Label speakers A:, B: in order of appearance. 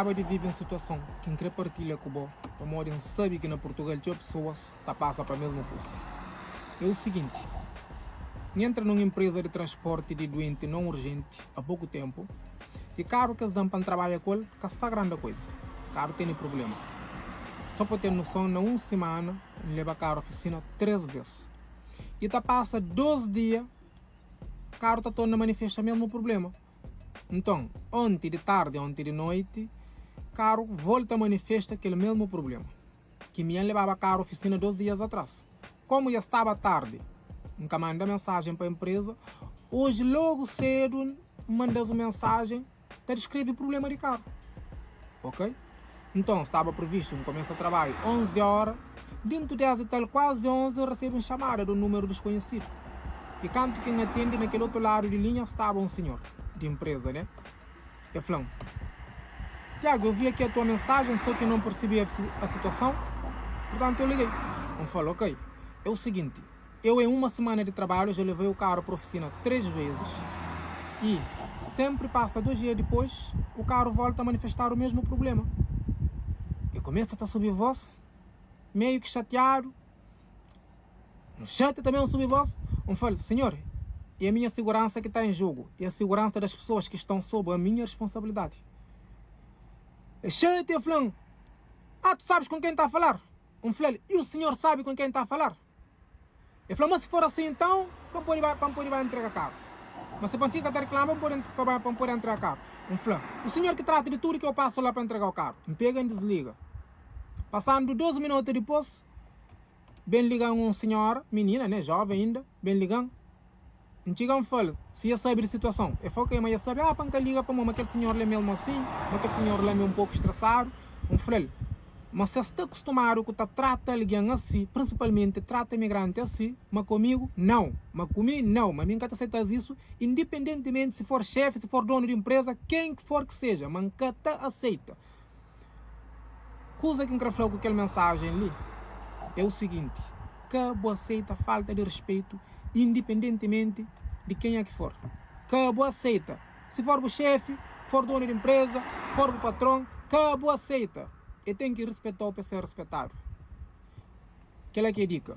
A: kaba di vive un situason ki N kre partilha ku bo pamodi N sabe ki na Purtugal txeu pesoas ta pasa pa mesmu kuza. É u siginti, N entra nun enpreza di transporti di duenti non urjenti a poku tenpu i karu ki es da-m pa N trabadja ku el ka sta granda kuza. Karu tene prubléma. So pa ten noson, na un simana N leba karu ofisina 3 bes i ta pasa 2 dia karu ta torna manifesta mesmu prubléma. Nton, onti di tardi, onti di noiti, karu volta manifesta kel mesmu prubléma ki mi N lebaba karu ofisina 2 dias atras. Komu dja staba tardi, N ka manda mensajen pa enpreza. Oji logu sedu N manda-s un mensajen ta diskreve prubléma di karu. Ok? Nton, staba previstu N kumesa trabadju 11 óra. Dentu des i tal, kuazi 11, N resebe un xamada di un númeru diskonhesidu. I kantu ki N atende, na kel otu ladu di linha staba un sinhor di enpreza, né? El fla-m, Tiago, eu vi aqui a tua mensagem, só que não percebi a situação, portanto eu liguei. N fala, Ok, é o seguinte, eu em uma semana de trabalho já levei o carro para oficina 3 vezes e sempre passa 2 dias depois o carro volta a manifestar o mesmo problema. Eu começo a subir voz, meio que chateado, um chato também subir voz, um falo, senhor, é a minha segurança que está em jogo, é a segurança das pessoas que estão sob a minha responsabilidade. É chato e falando, ah, tu sabes com quem está a falar? Um fla-l, e o senhor sabe com quem está a falar? El fla, ma si for asin nton, pa N pode ba, pa N pode ba ntrega karu. Ma si pa N fika ta riklama, pa N pode, pa ba, pa N pode ntrega karu. N fla, o sinhor ki trata di tudu ki eu pasu la pa ntrega-u karu. N pega N disliga. Pasandu dos minotu dipôs, ben liga-m un sinhora, minina, ne, joven inda, ben liga-m. N txiga N fla-l si e sabe di situason. E fla, ok, ma e sabe, ah, pa N ka liga pamodi ma kel sinhor la é mesmu asin, ma kel sinhor la mi é un poku stresadu. N fla-l, ma si es sta kustumadu ku ta trata algen asi, prinsipalmenti trata imigranti asi, ma komigu, nau. Ma ku mi, nau. Ma mi N ka ta seta-s isu, indipendentimenti si for xefi, si for donu di npreza, ken ki for ki seja, ma N ka ta aseita. Kuza ki N kre fla-u ku kel mensajen li é u siginti, ka bu aseita falta di rispeitu indipendentimenti di kenha ki for. Ka bu aseita! Si for bu xefi, for donu di npreza, for bu patron, ka bu aseita! E ten ki rispeta-u pa e ser rispetadu. Kela ki é dika.